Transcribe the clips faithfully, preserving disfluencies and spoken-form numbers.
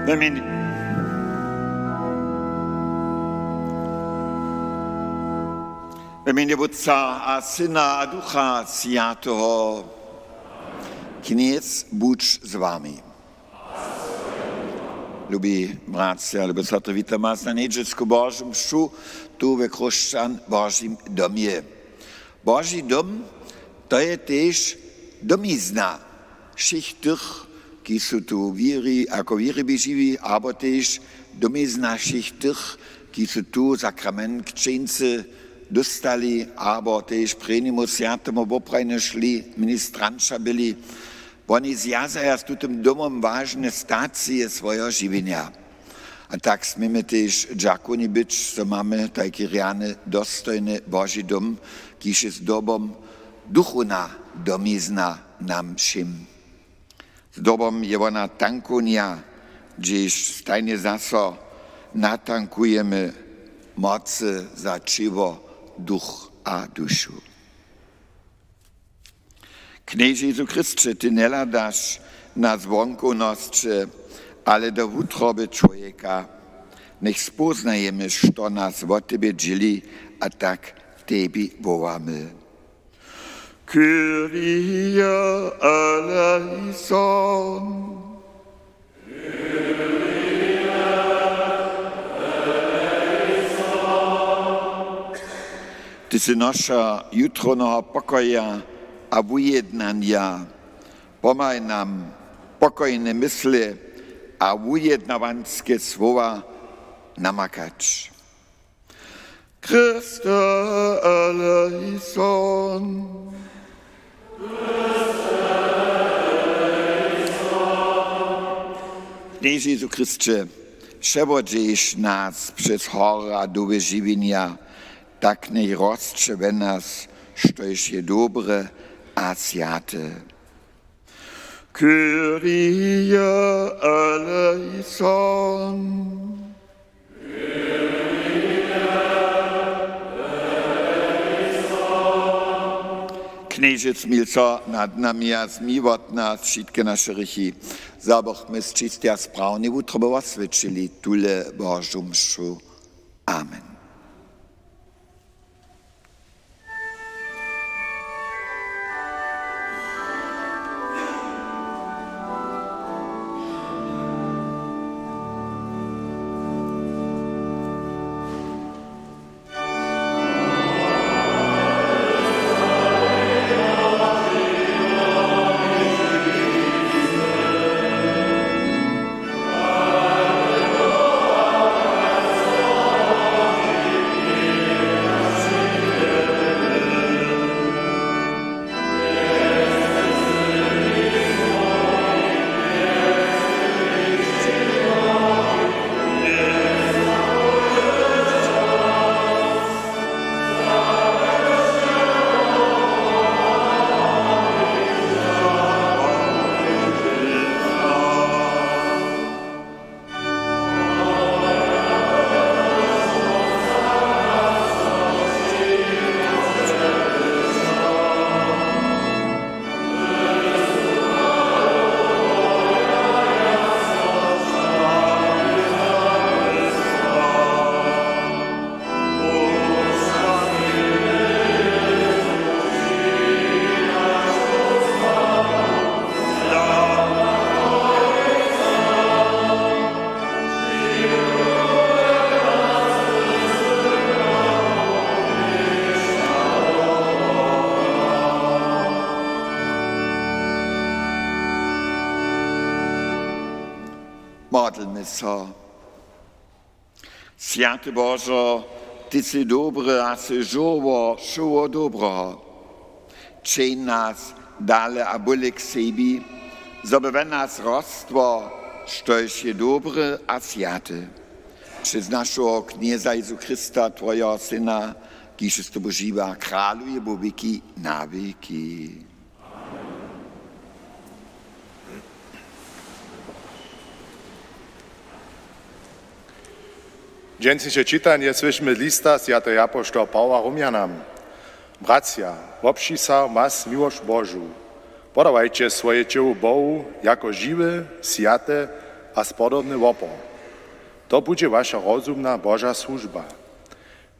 We mjenje, we mjenje Wótca a Syna a Ducha Swjateho. Knjez budź z wami. Lubi bratřa, lube sotry, witamy was na njedźelsku Božu mšu tu we Chróšćan w Božim domje. Boži dom, to je tež domizna wšěch tych, kiž su tu wěri, jako wěriwi žiwi, abo tež domizna wšěch tych, kiž su tu sakrament křćeńcy dóstali, abo tež prěnjemu swjatemu woprajnje šli, ministranća byli. Woni zwjazaja z tutym domom wažne stacije swojeho žiwjenja. A tak směmy tež dźakowni być, zo mamy tajki rjany, dostojny Boži dom, kiž je zdobom, duchowna domizna nam wšěm. Zdobom je wona tankownja, hdźež stajnje zaso natankujemy mocy za ćěło, duch a dušu. Knježe Jezu Chrysće, ty njehladaš na zwonkownosće, ale do wutroby čłowjeka. Njech spóznajemy, što nas wot tebje dźěli, a tak tebi wołamy. Kyrie eleison. Ty sy noša jutrowneho pokoja a wujednanja. Pomhaj nam pokojne mysle a wujednawanske słowa namakać. Chryste eleison. Knježe Jezu Chrysće, přewodźeš nas přez hory a doły žiwjenja, tak njech rosće we nas, štož je dobre a swjate. Kyrie eleison. Knježe, smil so nad nami a zmij wot nas wšitke naše hrěchi, zo bychmy z čistej a sprawnej wutroby woswjećili tule Božu mšu. Amen. Modlmy so. Swjaty Božo, ty sy dobry a sy žórło wšeho dobreho. Ćeń nas dale a bóle k sebi, zo by we nas rostło, štož je dobre a swjate. Přez našeho Knjeza Jezu Chrysta, twojeho Syna, kiž z tobu žiwy a kraluje wo wěki na wěki. Dźensniše čitanje słyšmy z lista swjateho apoštoła Pawła Rumjanam. Bratřa, wobpřisaham was miłosć Božu. Podawajće swoje ćěło Bohu jako žiwe, swjate a spodobny wopor. To budźe waša rozumna Boža słužba.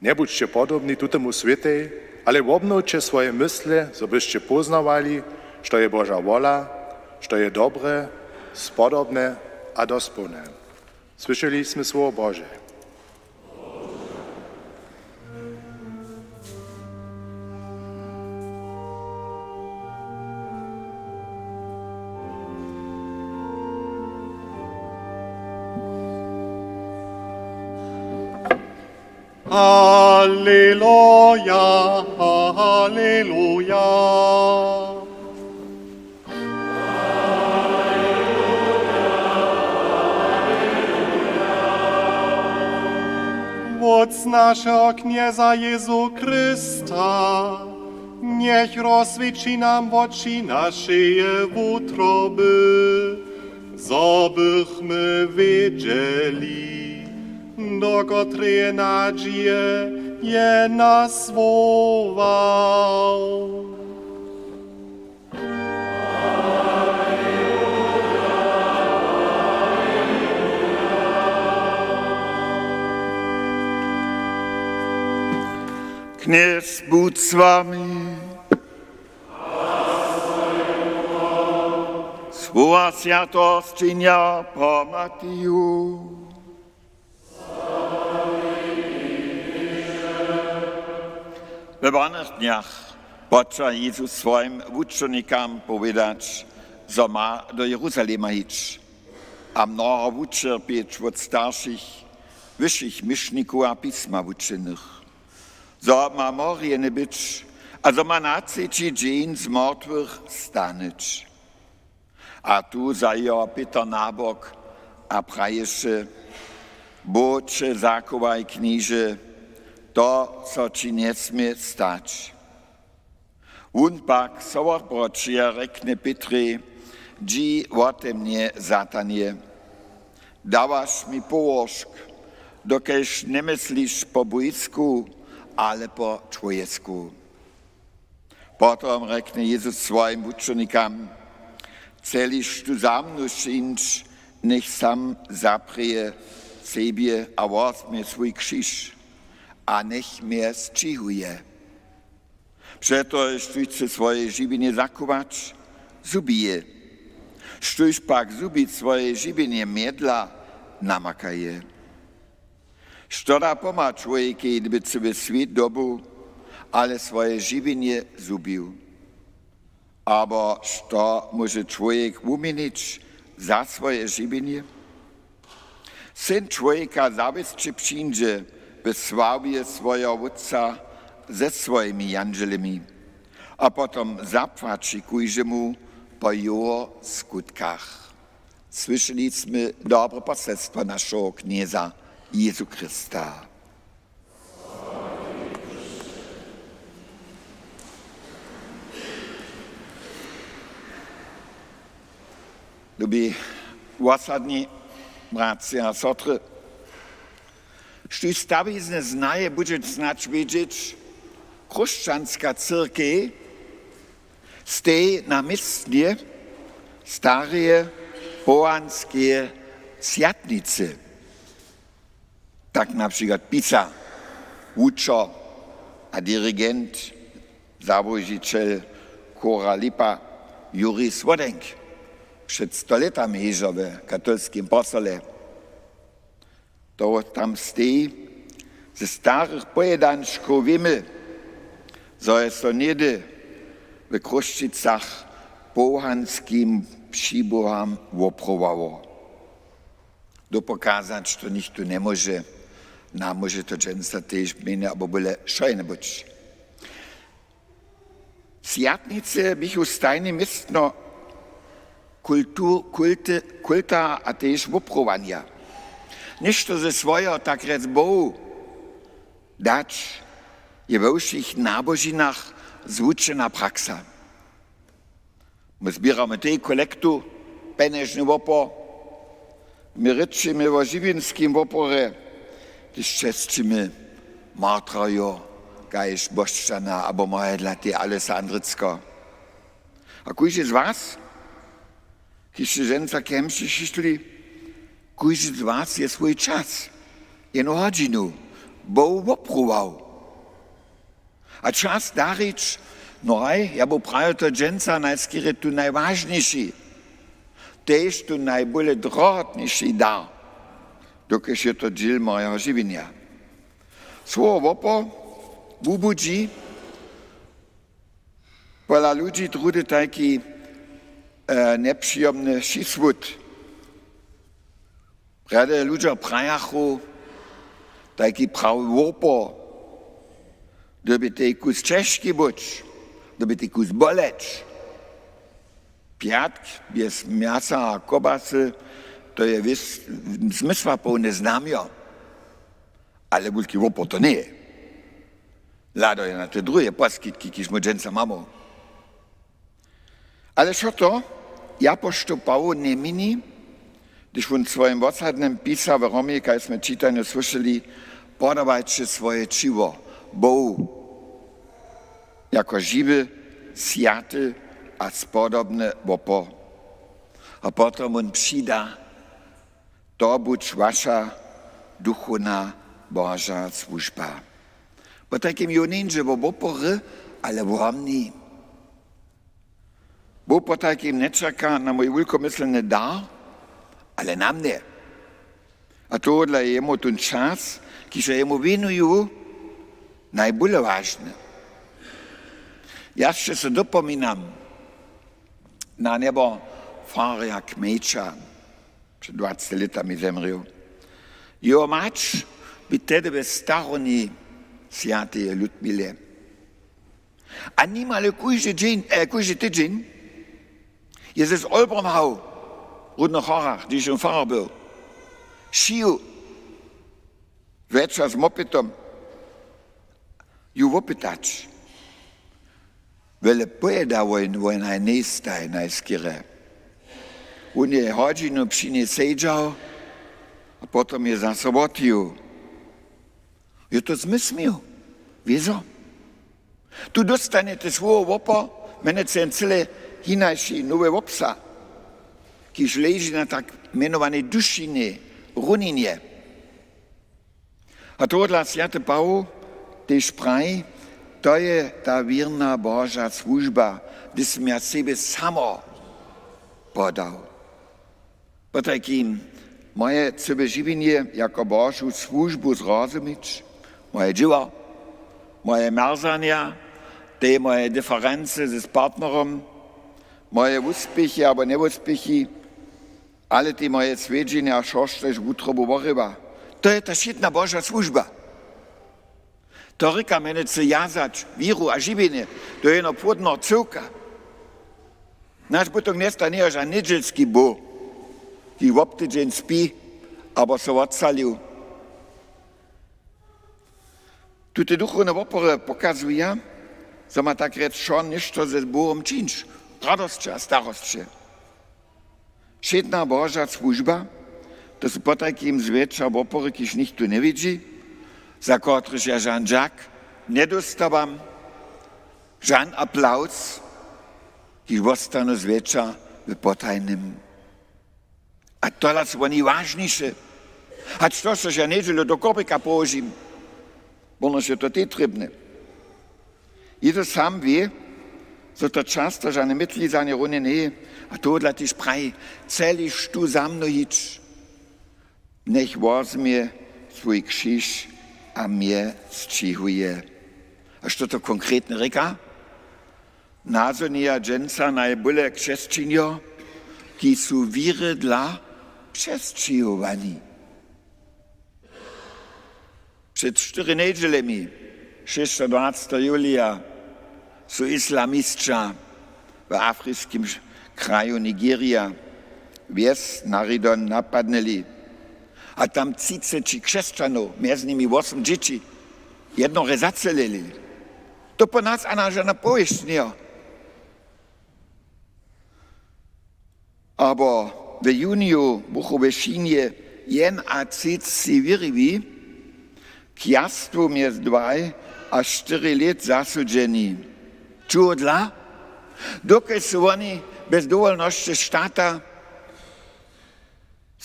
Njebudźće podobni tutemu swětej, ale wobnowće swoje mysle, zo byšće póznawali, što je Boža wola, što je dobre, spodobne a dospołne. Słyšeli smy słowo Bože. Aleluja, aleluja. Wótc našeho Knjeza Jezu Chrysta, njech rozswěći nam woči našeje wutroby, zo bychmy wědźeli, do kotreje nadźije je nas wołał. Knjez budź z wami. Słowa swjateho sćenja po Mateju. We wonych dnjach poča Jezus swojim wučernikam powědać, zo ma do Jeruzalema hić a mnoho wućerpěć wot staršich, wyšich měšnikow a pisma wučenych, zo ma morjeny być a zo ma na třeći dźeń z mortwych stanyć. A tu wza jeho Pětr na bok a praješe: Bóh će zachowaj, Knježe, to, co ći njesmě stać. Wón pak so wobroći a rjekny Pětrjej: Dźi wot mnje, Satanje, dawaš mi połožk, dokelž njemysliš po Bójsku, ale po čłowjecku. Potom rjekny Jezus swojim wučernikam: Chceliš tu za mnu přińć, njech sam zaprěje sebje a wozmje swój křiž a njech mje sćěhuje. Přetož štóž chce swoje žiwjenje zachować, zhubi je. Štóž pak zhubić swoje žiwjenje mjedla, namaka je. Što da pomha čłowjekej, hdyby cyły swět dobył, ale swoje žiwjenje zhubił? Abo što móže čłowjek wuměnić za swoje žiwjenje? Syn čłowjeka zawěsće přińdźe we sławje swojeho Wótca ze swojimi jandźelemi a potom zapłaći kóždemu po jeho skutkach. Słyšeli smy dobre poselstwo našeho Knjeza Jezu Chrysta. Lubi wosadni, bratřa a sotry, štóž stawizny znaje, budźe snadź wědźeć, chróšćanska cyrkej steji na městnje stareje połanskeje swjatnicy. Tak na přikład pisa wučer a dirigent, załožićel chóra Lipa Jurij Słodenk před stolětami hižo w katolskim postole. To tam steji. Ze starych powědančkow wěmy, zo je so něhdy w Chrósćicach połanskim přiboham woprowało. Dopokazać to nichtó njemóže, nam móže to dźensa tež mjenje abo bóle wšojene być. Swjatnice běchu stajne městno kultu-, kulty-, kulta a tež woprowanja. Něšto ze swojeho, tak rjec, Bohu dać je we wšěch nabožinach zwučena praksa. My zběramy tej kolektu, pjenježny wopor. My rěčimy wo žiwinskim woporje, hdyž česćimy martrajo, kaž Bošćana abo mojedlatej Alesandricko. A kóždy z was, kiž sće dźensa k mši přišli, Kóždy z was je swój čas, jednu hodźinu, Bohu wopruwał. A čas darić, no haj, ja bu prajił, to dźensa najskerje tu najwažniši, tež tu najbóle drohotniši dar, dokelž je to dźěl mojeho žiwjenja. Słowo wopor wubudźi pola ludźi druhdy tajki e, njepřijomny šisłud. Prjedy ludźo prajachu, tajki prawy wopor dyrbi tej kus ćežki być, dyrbi tej kus boleć. Pjatk bjez mjasa a kobasy, to je wěs-, zmysłapołne znamjo, ale wulki wopor to njeje. Hlado je na te druhe poskitki, kiž my dźensa mamy. Ale što to apoštoł Pawoł njeměni, hdyž wón w swojim wosadnym pisa w Romje, kaž smy w čitanju słyšeli: Podawajće swoje ćěło Bohu jako žiwy, swjaty a spodobny wopor. A potom wón přida: To budź waša duchowna Boža słužba. Potajkim jo njeńdźe wo wopory, ale wo mni. Bóh potajkim nječaka na mój wulkomyslny dar, ale na mnje. A tohodla je jemu tón čas, kiž jo jemu wěnuju, najbóle wažny. Ja sće so dopominam na njebo fararja Kmejča, před dwaceći lětami zemrěł. Jeho mać bě tehdy we starowni swjateje Ludmile. A nimale kóždy dźeń, e, kóždy tydźeń je z Olbrom hał w Rudnych Horach, hdyž wón farar był. Šiju wječor z mopedom ju wopytać. Wjele pojěda wón, wón naj njejstaj najskerje. Wón je hodźinu při njej sedźał a potom je zaso wotił. Jo to zmyslił, wězo. Tu dóstanjete słowo wopor, mjenujcy jen cyle hinaši nowy wobsah, kiž leži na tak mjenowanej dušinej runinje. A tohodla swjaty Pawoł tež praji: To je ta wěrna Boža słužba, hdyž sym ja sebje samo podał. Potajkim moje cyłe žiwjenje jako Božu słužbu zrozumić, moje dźěło, moje mjerzanja, te moje diferency z partnerom, moje wuspěchi abo njewuspěchi, ale te moje swjedźenja, štož wutrobu worěwa. To je ta wšědna Boža słužba. To rěka mjenujcy wjazać wěru a žiwjenje do jednoho płodneho cyłka. Naš bytk njesta njeje žan njedźelski Bóh, kiž wobtydźeń spi abo so wotsalił. Tute duchowne wopory pokazuja, zo ma tak rjec wšo něšto z Bóhom čińć, radosće a starosće. Wšědna Boža słužba, to su potajkim zwjetša wopory, kiž nichtó njewědźi, za kotrychž ja žan dźak njedóstawam, žan aplaws, kiž wostanu zwjetša w potajnym. A tola su woni wažniše. Hač to, štož ja njedźelu do kurbika połožim, ponoš je to tež trěbne. Jězus sam wě, zo to často žane mytli za nje runje njeje, a tohodla tež praji: Chceli štó za mnu hić, njech wozmje swój křiž a mje sćěhuje. A što to konkretnje rěka? Nazhonjeja dźensa najbóle křesćenjo, kiž su wěry dla přesćěhowani. Před štyri njedźelemi, šěsćadwaceteho julija, su islamisća w afriskim kraju Nigerija wjes Naridon napadnyli a tam třiceći křesćanow, mjez nimi wosym dźěći, jednore zacelili. To po nas a na žana powěsć njejo. Abo w juniju buchu we Činje jedenatřicci wěriwi k jastwu mjez dwaj a štyri lět zasudźeni. Čuhodla? Dokelž su woni bjez dowolnosće štata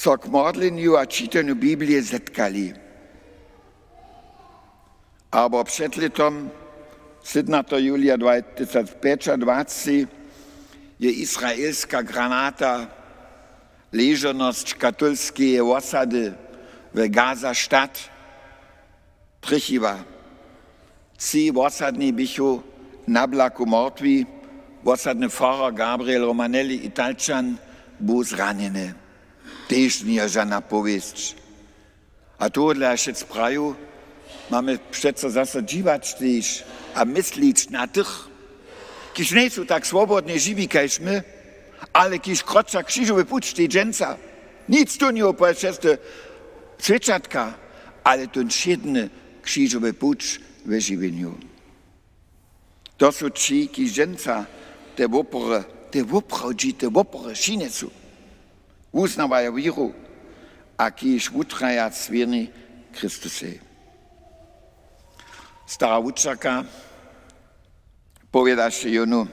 so k modlenju a čitanju Biblije zetkali. Abo před lětom, sydomnateho julija dwa tysac pjećadwaceći, je izraelska granata ležernosć katolskeje wosady w Gaza Stadt trjechiła. Tři wosadni běchu na blaku mortwi, wosadny farar Gabriel Romanelli, Italčan, bu zranjeny. Tež njeje žana powěsć. A tohodla ja wšec praju, mamy přeco zaso dźiwać tež a myslić na tych, kiž njejsu tak swobodnje žiwi kaž my, ale kiž kroća křižowy puć tež dźensa. Nic tu njeje pole šeste swědčatka, ale tón wšědny křižowy puć we žiwjenju. To su ći, kiž dźensa te wopory, te woprawdźite wopory přinjesu. Wuznawaja wěru a kiž wutraja swěrni Chrystusej. Stara wučerka powědaše jónu,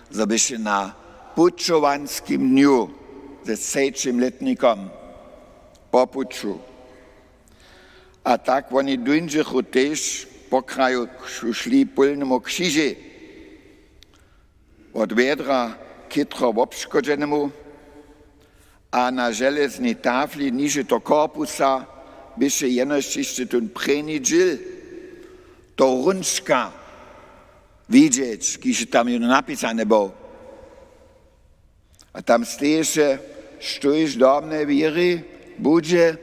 zo běše na pućowanskim dnju ze sejčim lětnikom po puću. A tak woni dóńdźechu tež po kraju, su šli pólnemu křižej, wot wjedra chětro wobškodźenemu, a na železnej tafli nižej toho korpusa běše jenož hišće tón prěni dźěl, toho hrónčka widźeć, kiž je tam jónu napisany był. A tam steješe, štóž do mnje wěri, budźe,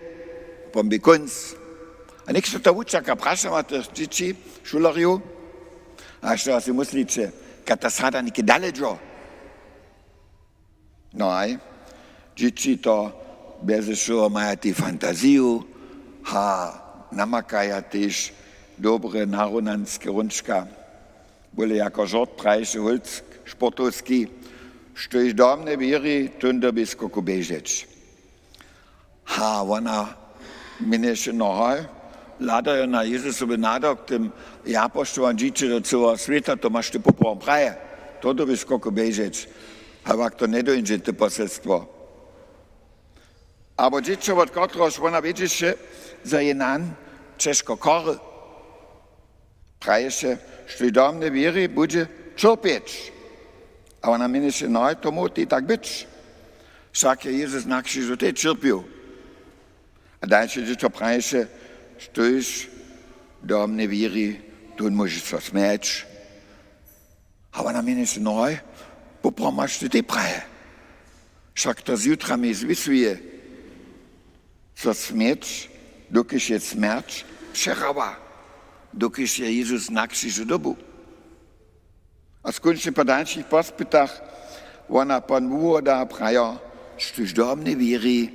pon bě kónc. A něk so ta wučerka prašała tych dźěći, šulerjow: „A što sej mysliće, kaž ta Satan něke dale dźo?“ No haj, dźěći to bjeze wšeho maja tež fantaziju a namakaja tež dobre narunanske hrónčka. Bóle jako žort, praješe Holck Sportowski, „Štóž do mnje wěri, tón dyrbi skoku běžeć.“ A wona měnješe: „No haj, hladajo na Jezusowy nadawk, tym ja poštołam dźěći do cyłeho swěta, to maš ty poprawom praje, to dyrbi skoku běžeć.“ A wak to njedóńdźe, te poselstwo. Abo dźěćo, wot kotrehož wona wědźeše, zo je nan ćežko chory, praješe: „Štóž do mnje wěri, budźe ćerpjeć.“ A wona měnješe: „No haj, to móhło tež tak być. Wšak je Jezus na křižu tež ćerpjeł.“ A dalše dźěćo praješe: „Štóž do mnje wěri, tón móže so smjeć.“ A wona měnješe: „No haj, poprawom maš ty tež praje. Wšak to z jutrami zwisuje, zo smjeć, dokelž je smjerć, přehrała, dokelž je Jezus na křižu dobył.“ A skónčnje po dalšich pospytach wona pon wuhoda a prajo: „Štóž do mnje wěri,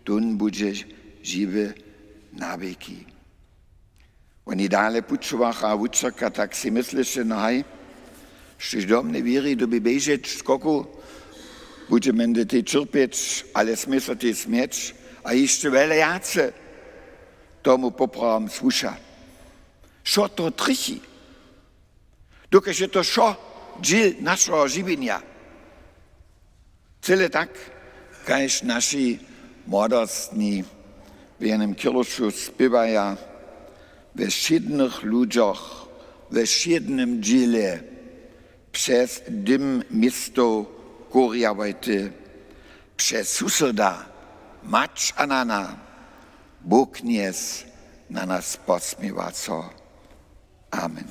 tón budźe žiwy na wěki.“ Woni dale pućowachu a wučerka tak sej mysleše: „No haj, štóž do mnje wěri, dyrbi běžeć skoku, budźe mjeztym tež ćerpjeć, ale smje so tež smjeć a hišće wjele wjace, tomu poprawom słuša.“ Wšo to trjechi, dokelž je to wšo dźěl našeho žiwjenja. Cyle tak, kaž naši młodostni w jenym kěrcu spěwaja: „We wšědnych ludźoch, we wšědnym dźěle, přez dym městow chórjawajty, přez suseda, mać a nana, Bóh Knjez na nas posměwa so.“ Amen.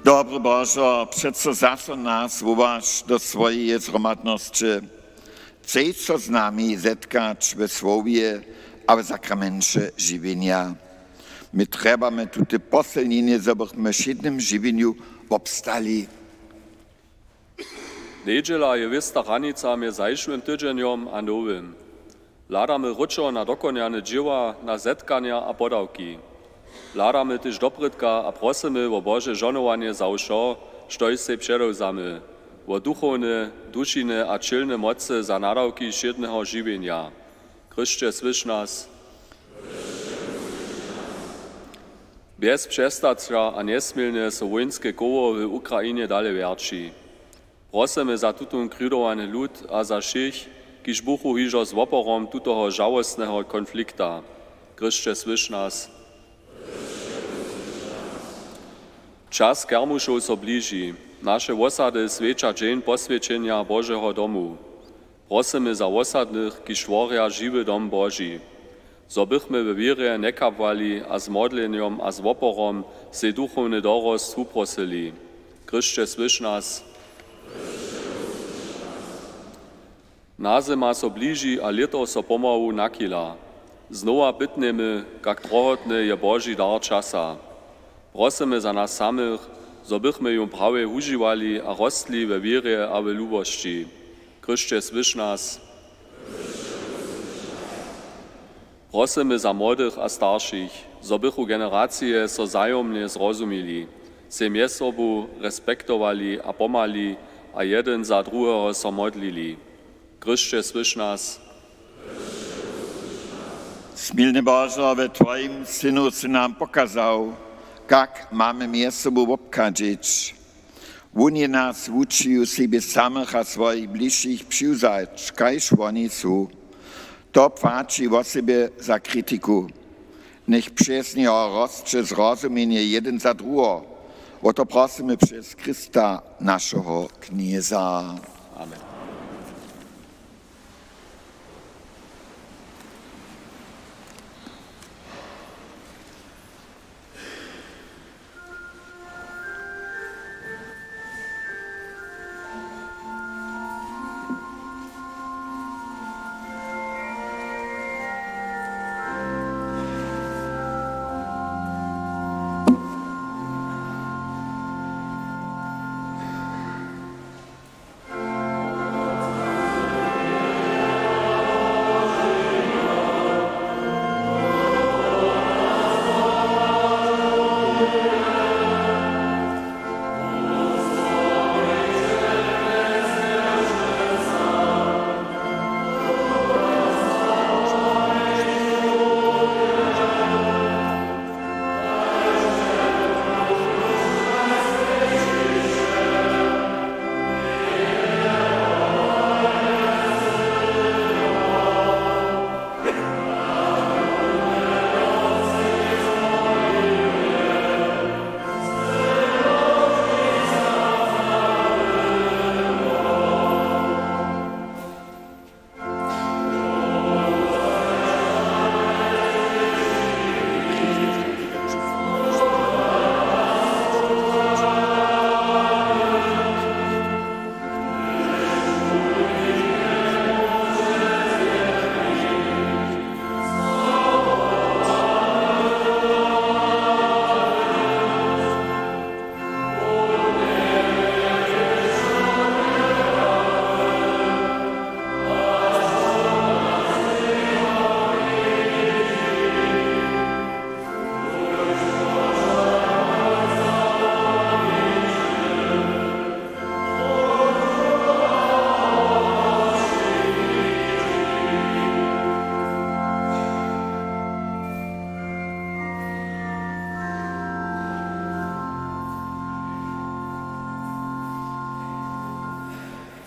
Dobry Božo, přeco zaso nas wołaš do swojeje zhromadnosće. Chceš so z nami zetkać we słowje a w sakramenće žiwjenja. My trjebamy tute posylnjenje, zo bychmy w wšědnym žiwjenju wobstali. Njedźela je wěsta hranica mjez zašłym tydźenjom a nowym. Hladamy wróćo na dokonjane dźěła, na zetkanja a podawki. Hladamy tež doprědka a prosymy wo Bože žohnowanje za wšo, štož sej předewzamy, wo duchowne, dušine a ćělne mocy za nadawki wšědneho žiwjenja. Chrysće, słyš nas. Bjez přestaća a njesmělnje so wójnske koło w Ukrainje dale wjerći. Prosymy za tutón kridowany lud a za wšěch, kiž buchu hižo z woporom tutoho žałostneho konflikta. Chrysće, słyš nas. Čas kermušow so bliži. Naše wosady swjeća dźeń poswjećenja Božeho domu. Prosymy za wosadnych, kiž tworja žiwy dom Boži, zo bychmy we wěrje njekapłali a z modlenjom a z woporom sej duchowny dorost wuprosyli. Chrysće, słyš nas. Nazyma so bliži a lěto so pomału nachila. Znowa pytnjemy, kak drohotny je Boži dar časa. Prosymy za nas samych, zo bychmy jón prawje wužiwali a rostli we wěrje a w lubosći. Chrysće, słyš nas. Prosymy za młodych a staršich, zo bychu generacije so wzajomnje zrozumili, sej mjez sobu respektowali a pomhali a jedyn za druheho so modlili. Chrysće, słyš nas. Smilny Božo, we twojim synu sy nam pokazał, kak mamy mjez sobu wobchadźić. Wón je nas wučił, sebje samych a swojich bližšich přiwzać, kaž woni su. To płaći wosebje za kritiku. Njech přez njeho rosće zrozumjenje jedyn za druheho. Wo to prosymy přez Chrysta, našeho Knjeza. Amen.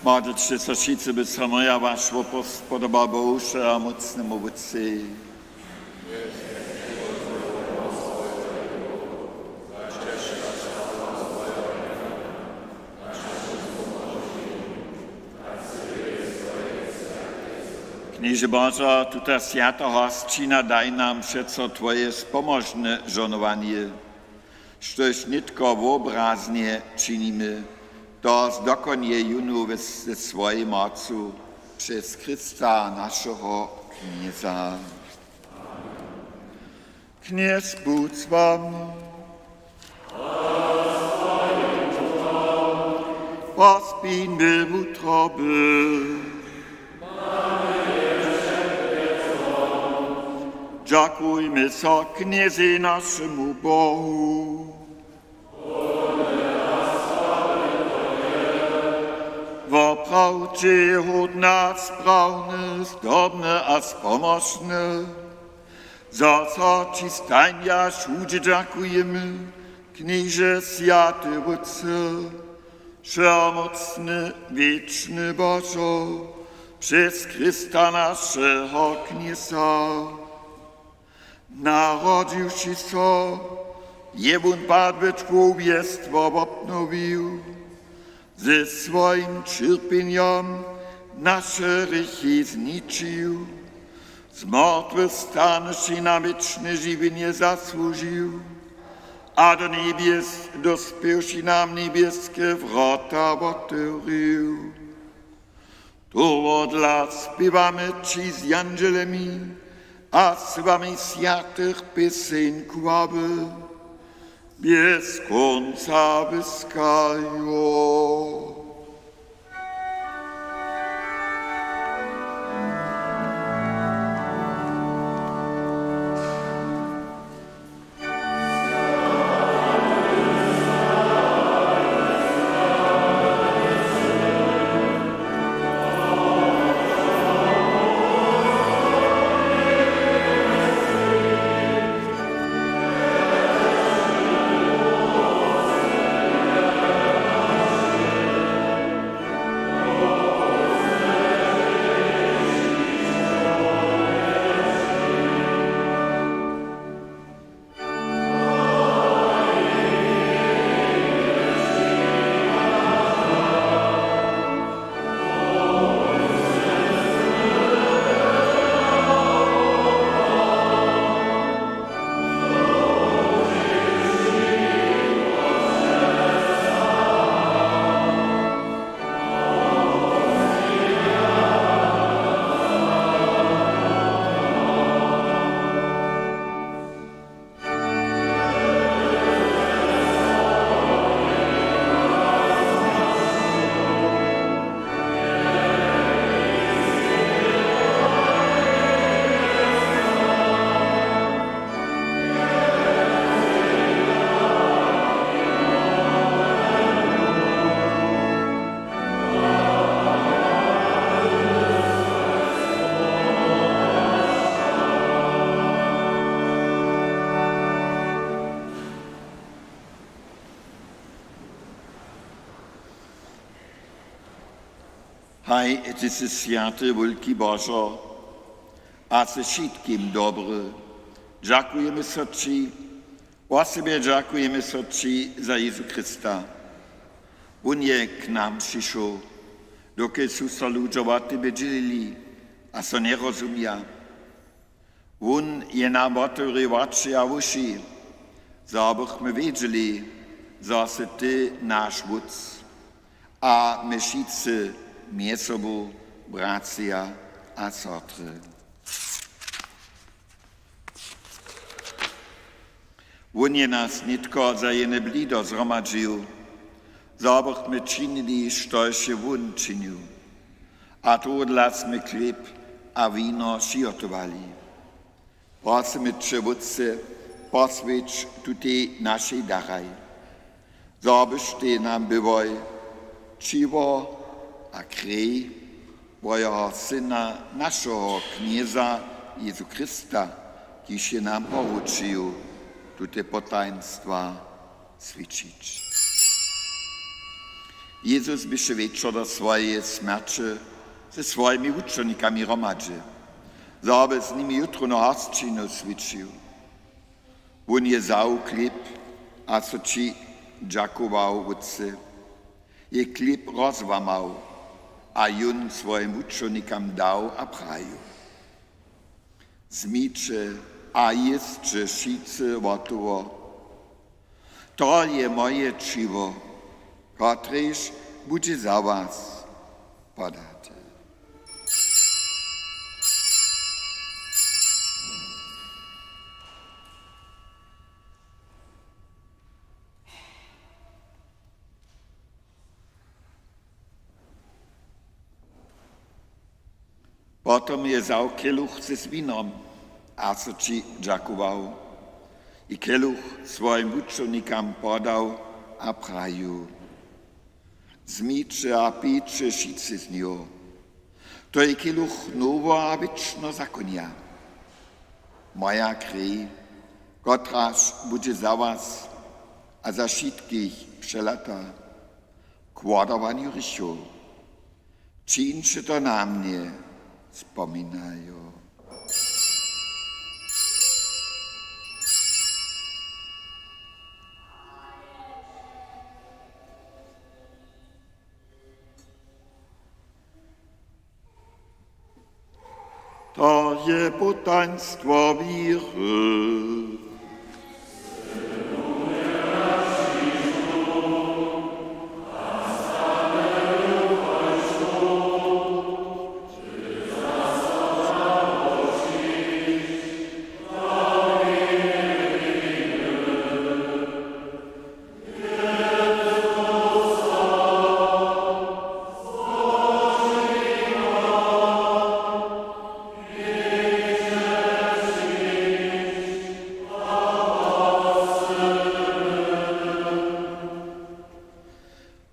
Modlće so wšitcy, bychmy my a waš wopor spodobali Bohu, wšehomócnemu Wótcej. Knježe Božo, tuta swjata hosćina daj nam přeco twoje spomožne žohnowanje. Štož nětko wobraznje činimy, to zdokonjej jónu ze swojej mocu přez Chrysta, našeho Knjeza. Knjez budź z wami. Pospin by wutroby. Dźakujmy so Knjezej, našemu Bohu. Woprawdźe je hódne a sprawne, zdobne a spomóžne, zo so ći stajnje a wšudźe dźakujemy, Knježe, swjaty Wótče, wšehomócny, wěčny Božo, přez Chrysta, našeho Knjeza. Narodźiwši so, je wón padłe čłowjestwo wobnowił, ze swojim ćerpjenjom naše hrěchi zničił, z mortwych stanywši nam wěčne žiwjenje zasłužił a do njebjes dospěwši nam njebjeske wrota wotewrił. Tohodla spěwamy ći z jandźelemi a słowami swjatych pěseń chwały bjez kónca wyskajo. Haj, ty sy swjaty, wulki Božo, a sy wšitkim dobry. Dźakujemy so ći, wosebje dźakujemy so ći za Jězu Chrysta. Wón je k nam přišoł, dokelž su so ludźo wo tebje dźělili a so njerozumja. Wón je nam wotewrił woči a wuši, zo bychmy wědźeli, zo sy ty naš Wótc a my wšitcy mjez sobu bratřa a sotry. Wón je nas nětko za jene blido zhromadźił, zo bychmy činili, štož je wón činił. A tohodla smy chlěb a wino přihotowali. Prosymy će, Wótče, poswjeć tutej našej daraj, zo byštej nam byłoj ćěło a krej twojeho Syna, našeho Knjeza Jězu Chrysta, kiž je nam poručił tute potajnstwa swjećić. Jezus běše wječor do swojeje smjerće ze swojimi wučernikami hromadźe, zo by z nimi jutrownu hosćinu swjećił. Wón je wzał chlěb a so ći dźakował, Wótče, je chlěb rozłamał a jón swojim wučernikam dał a prajił: Wzmiće a jěsće wšitcy wot toho. To je moje ćiwo, kotrež budźe za was podate. Potom je wzał keluch z winom a so ći dźakował. I keluch swojim wučownikam podał a prajił: Wzmiće a pijće wšitcy z njeho. To je keluch noweho a wěčneho zakonja. Moja krej, kotraž budźe za was a za wšitkich přelata k wodawanju hrěchow. Čińće to na mnje spominajo. To je potajnstwo wěry.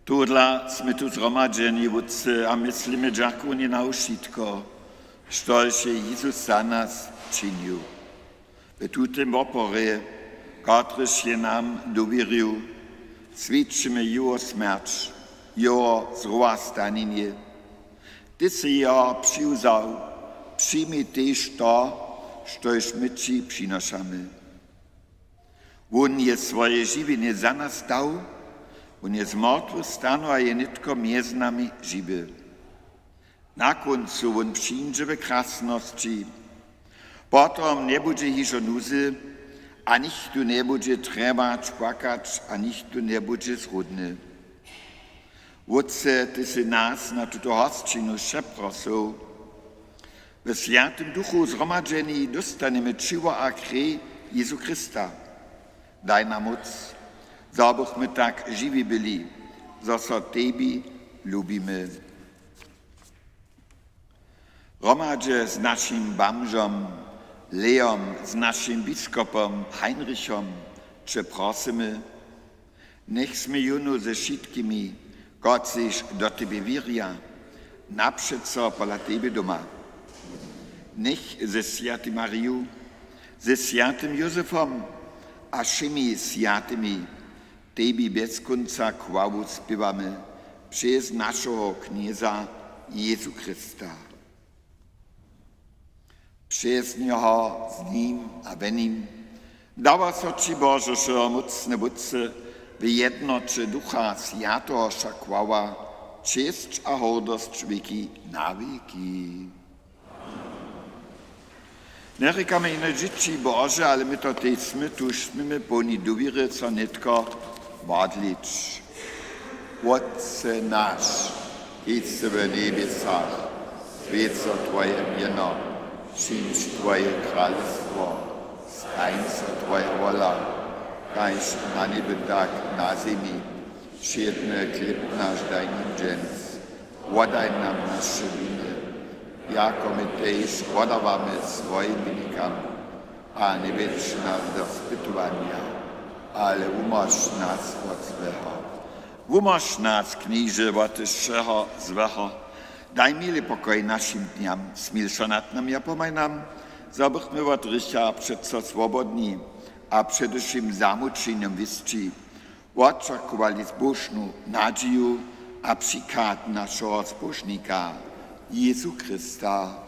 Tohodla smy tu zhromadźeni, Wótče, a myslimy dźakownje na wšitko, štož je Jezus za nas činił. W tutym woporje, kotryž je nam dowěrił, swjećimy jeho smjerć, jeho zrowastanjenje. Ty sy jeho přiwzał, přijmi tež to, štož my ći přinošamy. Wón je swoje žiwjenje za nas dał, wón je z mortwych stanył a je nětko mjez nami žiwy. Na kóncu wón přińdźe w krasnosći. Potom njebudźe hižo nuzy a nichtó njebudźe trjebać, płakać a nichtó njebudźe zrudny. Wótče, ty sy nas na tutu hosćinu wšeprosył. We Swjatym Duchu zhromadźeni dóstanimy ćiwo a krej Jezu Chrysta. Daj nam móc, zo bychmy tak žiwi byli, zo so tebi lubimy. Hromadźe z našim bamžom Leom, z našim biskopom Heinrichom će prosymy, njech smy jónu ze wšitkimi, kotřiž do tebje wěrja, napřeco pola tebje doma. Njech ze swjatej Mariju, ze swjatym Józefom a wšěmi swjatymi tebi bjez kónca chwalu spěwamy přez našeho Knjeza Jezu Chrysta. Přez njeho, z nim a we nim dawa so ći, Božo, wšehomócny Wótče, w jednoće Ducha Swjateho wša chwała, čěsć a hordosć wěki na wěki. Njerěkamy jeno dźěći Bože, ale my to tež smy, tuž směmy połni dowěry so nětko modlić. Wótče naš, kiž sy w njebjesach, swjeć so twoje mjeno, přińdź twoje kralestwo, stań so twoja wola, kaž na njebje, tak na zemi. Wšědny chlěb naš daj nam dźens. Wodaj nam naše winy, jako my tež wodawamy swojim winikam. A njewjedź nas do spytowanja, ale wumóž nas wot złeho. Wumóž nas, Knježe, wot wšeho złeho. Daj miłi pokoj našim dnjam, smil so nad nami a pomhaj nam, zo bychmy wot hrěcha přeco swobodni a před wšěm zamućenjom wěsći wočakowali zbóžnu nadźiju a přichad našeho Zbóžnika Jezu Chrysta.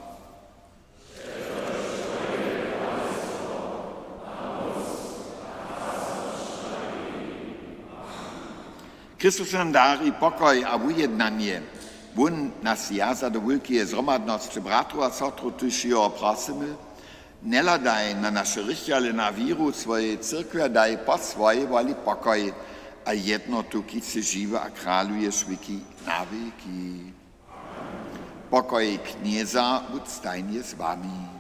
Chrystus nam dari pokoj a wujednanje. Wón nas wjaza do wulkeje zhromadnosće bratrow a sotrow, tuž jeho prosymy, Njehladaj na naše rěchy, ale na wěru swojeje cyrkwje daj po swojej woli pokoj a jednotu, kiž sy žiwy a kraluješ wěki na wěki. Pokoj Knjeza budź stajnje z wami.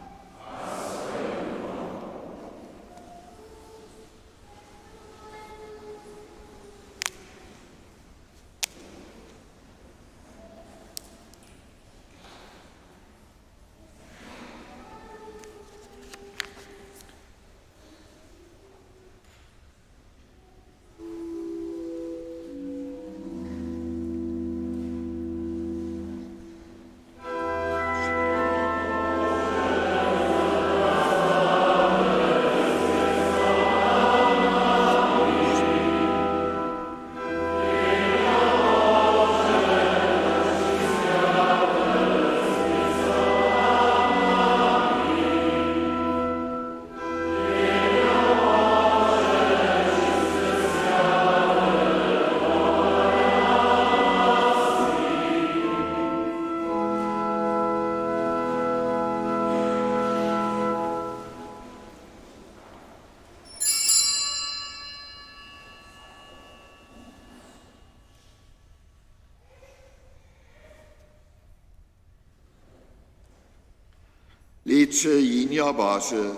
Hlejće, Jenijo Bože,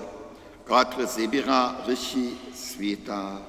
kotrež zběra hrěchi swěta.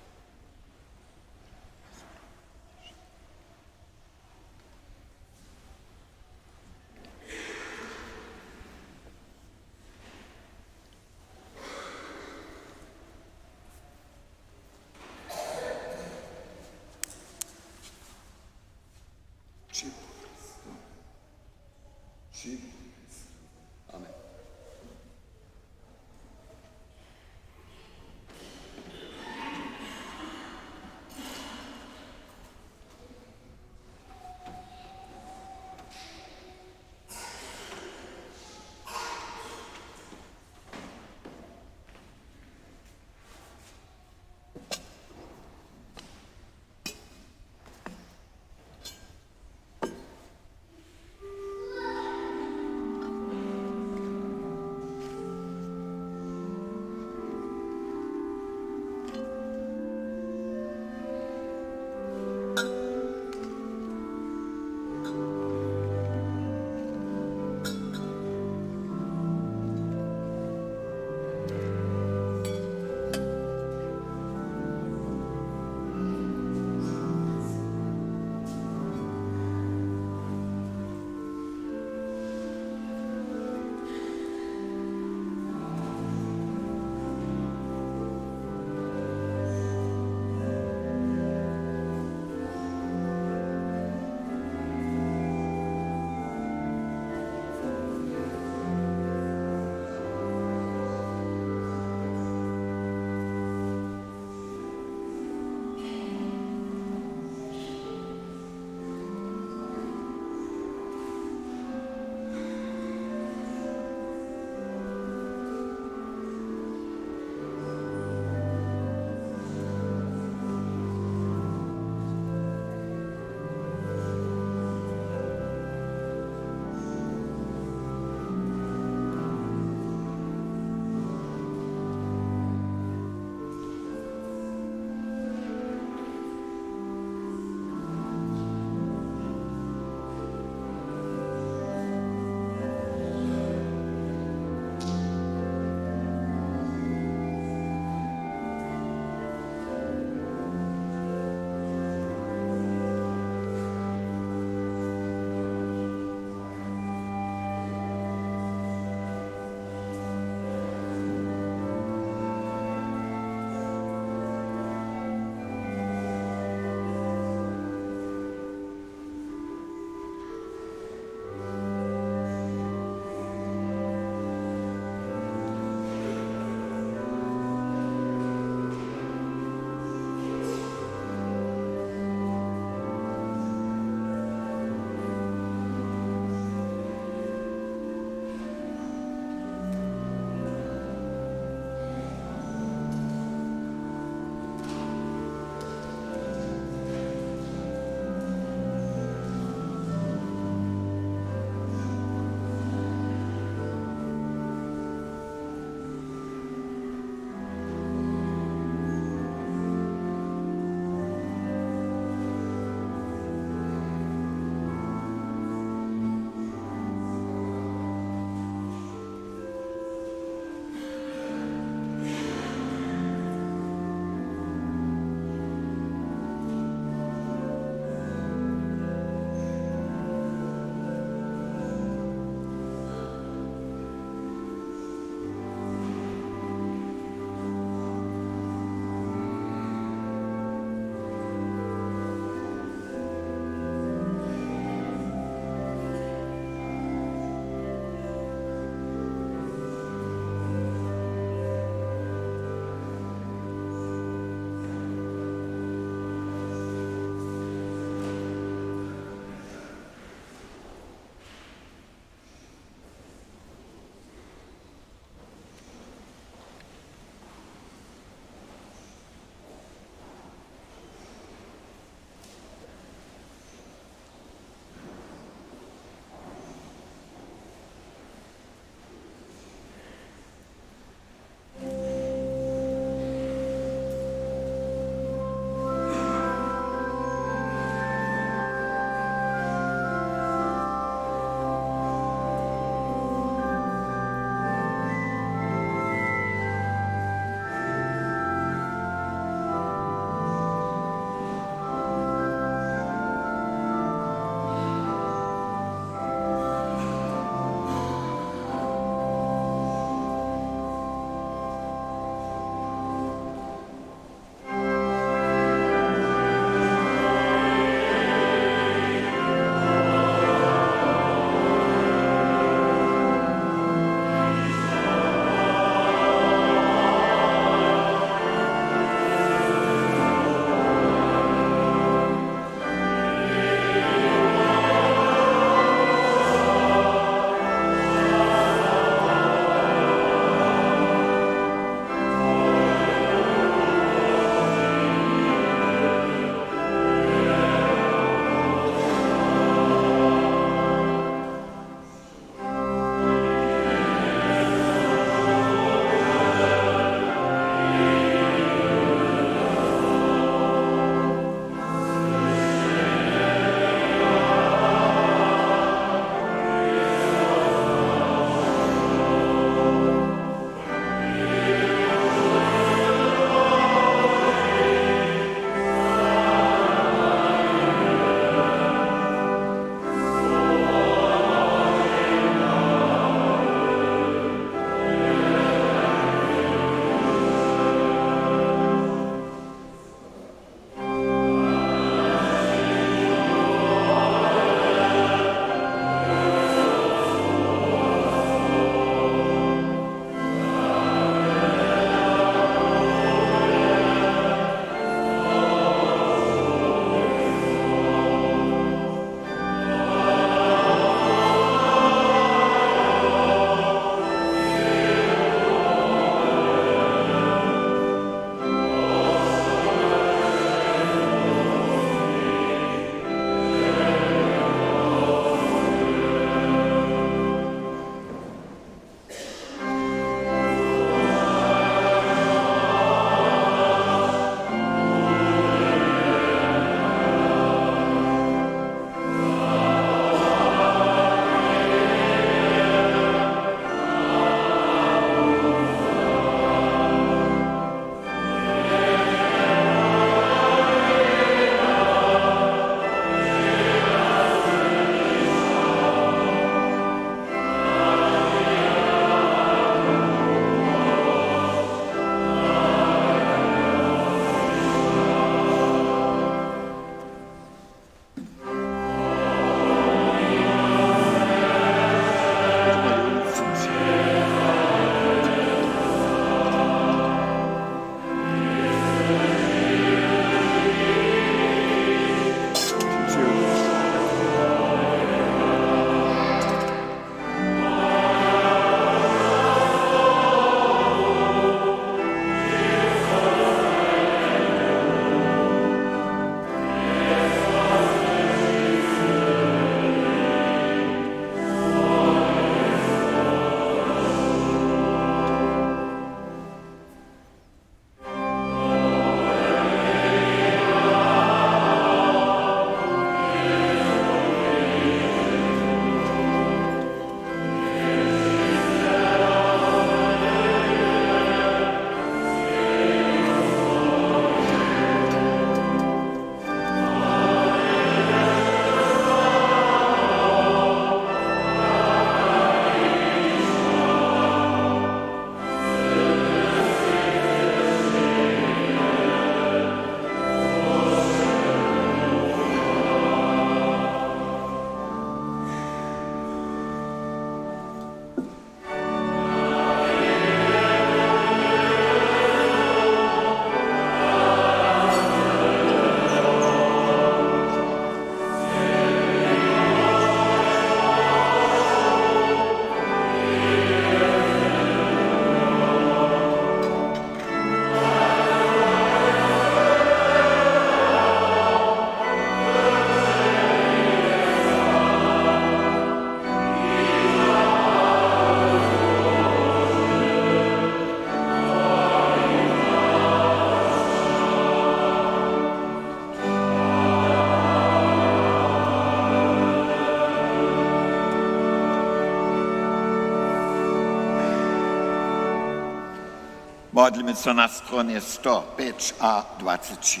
Modlimy so na stronie sto pjeć a dwaceći.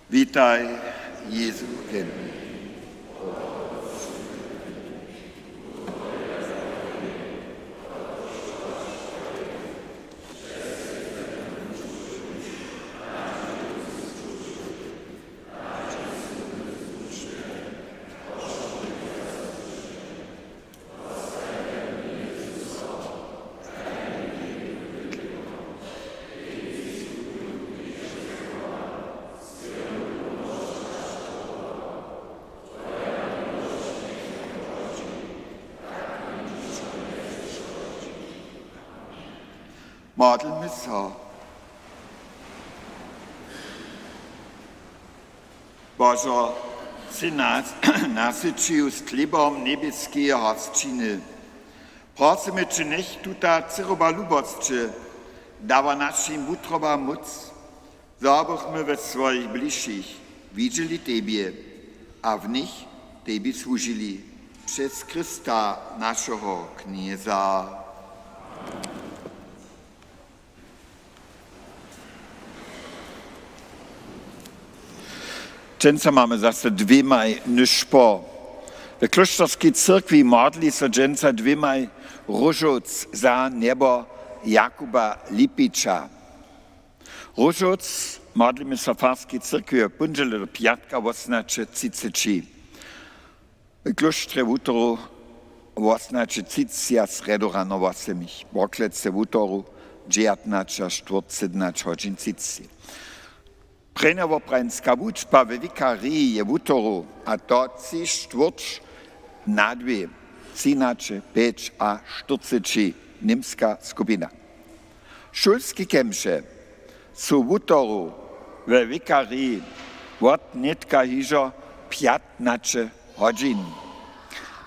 Witaj, Jezu, w hemlu. Modlmy so. Božo, sy nas nasyćił z chlěbom njebjeskeje hosćiny. Prosymy će, njech tuta cyroba lubosće dawa našim wutrobam móc, zo bychmy we swojich bližšich widźeli tebje a w nich tebi słužili. Přez Chrysta, našeho Knjeza. Dźensa mamy zaso dwěmaj nyšpor. We klóšterskej cyrkwi modli so dźensa dwěmaj róžowc za njebo Jakuba Lipića. Róžowc modlimy so w farskej cyrkwi wot póndźele do pjatka wosomnaće třiceći. W klóštrje wutoru wosomnaće třiceći a srjedu rano wosomich, woklece wutoru dźewjatnaće a štwórtk sydomnaće hodźin třiceći. Prěnjowoprawinska wučba we wikariji je wutoru, a to tři štwórć na dwě, třinaće pjeć a štyrceći, němska skupina. Šulske kemše su wutoru we wikariji wot nětka hižo pjatnaće hodźin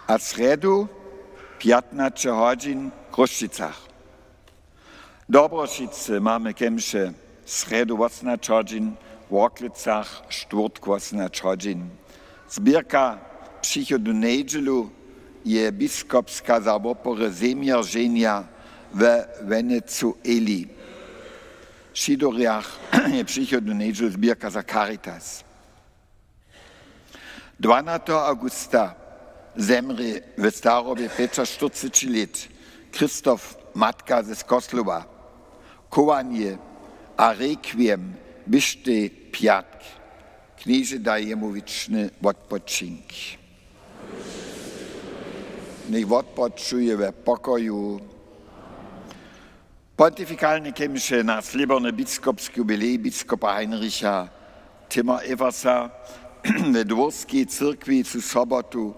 a srjedu pjatnaće hodźin w Chrósćicach. W Dobrošicy mamy kemše srjedu wosomnaće hodźin, w Worklecach štwórtk wosomnaće hodźin. Zběrka přichodnu njedźelu je biskopska za wopory zemjerženja we Wenezueli. W Šidorjach je přichodnu njedźelu zběrka za Caritas. Dwanateho awgusta zemrě w starobje pjećaštyrceći lět Christoph Matka ze Skoslowa. Chowanje a rekwiem běštej pjatk. Knježe daj jemu wěčny wotpočink. Njech wotpočuje we pokoju. Pontifikalne kemše na slěborny biskopski jubilej biskopa Heinricha Timmer-Eversa we Dwórskej cyrkwi su sobotu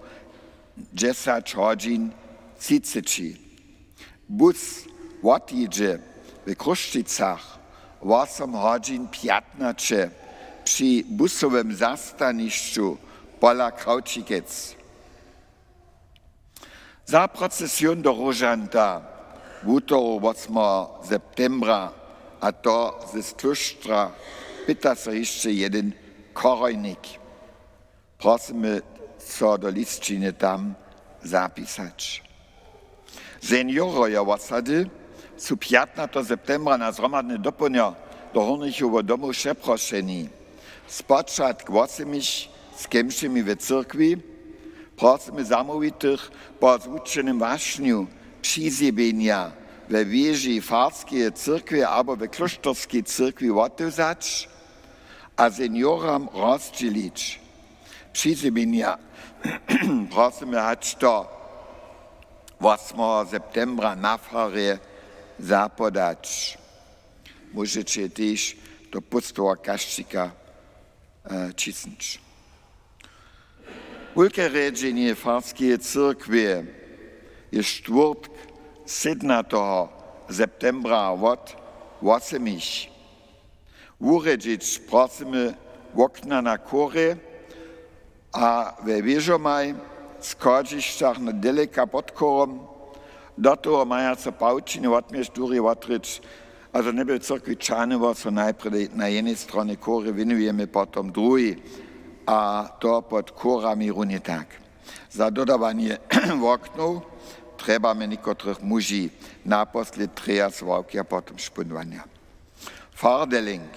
dźesać hodźin třiceći. Bus wotjědźe w Chrósćicach wosom hodźin pjatnaće při busowym zastanišću pola Krawčikec. Za procesijón do Róžanta wutoru wosmeho septembra, a to z klóštra, pyta so hišće jedyn chorojnik. Prosymy so do lisćiny tam zapisać. Seniorojo wosady su pjatnateho septembra na zhromadny dopołdnjo do Hórnichoweho domu přeprošeni. Spočatk wosomich z kemšemi we cyrkwi. Prosymy zamołwitych po zwučenym wašnju přizjewjenja we wěži farskeje cyrkwje abo we klóšterskej cyrkwi wotewzać a senioram rozdźělić. Přizjewjenja prosymy hač do wosmeho septembra na farje zapodać. Móžeće tež do pustowa kašćika, e, ćisnyć. Wulke rjedźenje farskeje cyrkwje je štwórtk, sydomnateho septembra wot wosomich. Wurjedźić prosymy wokna na chórje a we wěžomaj, schodźišćach na deleka pod chórom. Do toho maja so pawčiny wotměć durje wotryć A zo njeby w cyrkwi čahnyło, so najprjedy na jenej stronje chóry wěnujemy, potom druhej, a to pod chórami runje tak. Za dodawanje woknow trjebamy někotrych muži, naposled trjeja z ławki a potom špónowanja. Fardeling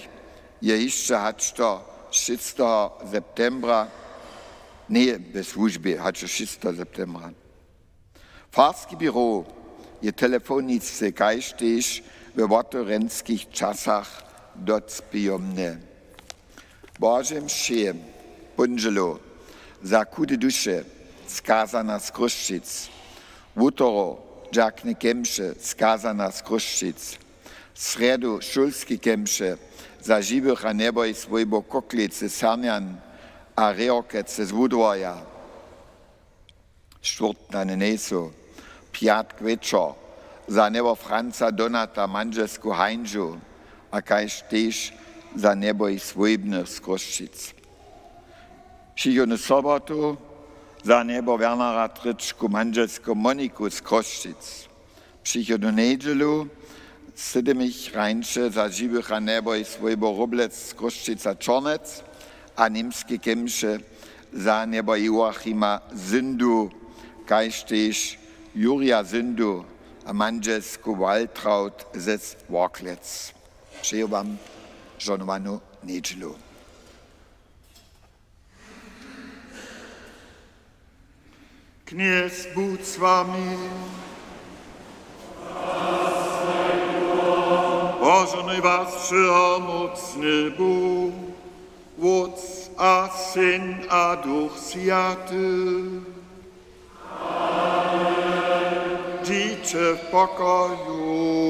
je hišće hač do šěsteho septembra, njeje we słužbje, hač do šěsteho septembra. Farski běrow je telefoniske kaž tež we wotewrjenskich časach docpějomne. Bože mše, póndźelu, za chude duše, skazana z Chrósćic. Wutoru, dźakne kemše, skazana z Chrósćic. Srjedu, šulske kemše, za žiwych a njebojich swójbow Koklejcy, Sernjan a Rěhorkece z Wudworja. Štwórtnane njejsu. Pjatk wječor, za njebo Franca, Donata, mandźelsku Hańžu, a kaž tež za njebojich swójbnych z Chrósćic. Přichodnu sobotu za njebo Wernara, Tryćku, mandźelsku Moniku z Chrósćic. Přichodnu njedźelu sydymich rańše za žiwych a njebojich swójbow Róblec z Chrósćic a Čornec a němske kemše za njebo Joachima Zyndu, kaž tež Jurja Zyndu a mandźelsku Waltraud ze Worklec. Přeju wam žohnowanu njedźelu. Knjez budź z wami. Požohnuj was wšehomócny Bóh, Wótc a Syn a Duch Swjaty. Dźiće w pokoju.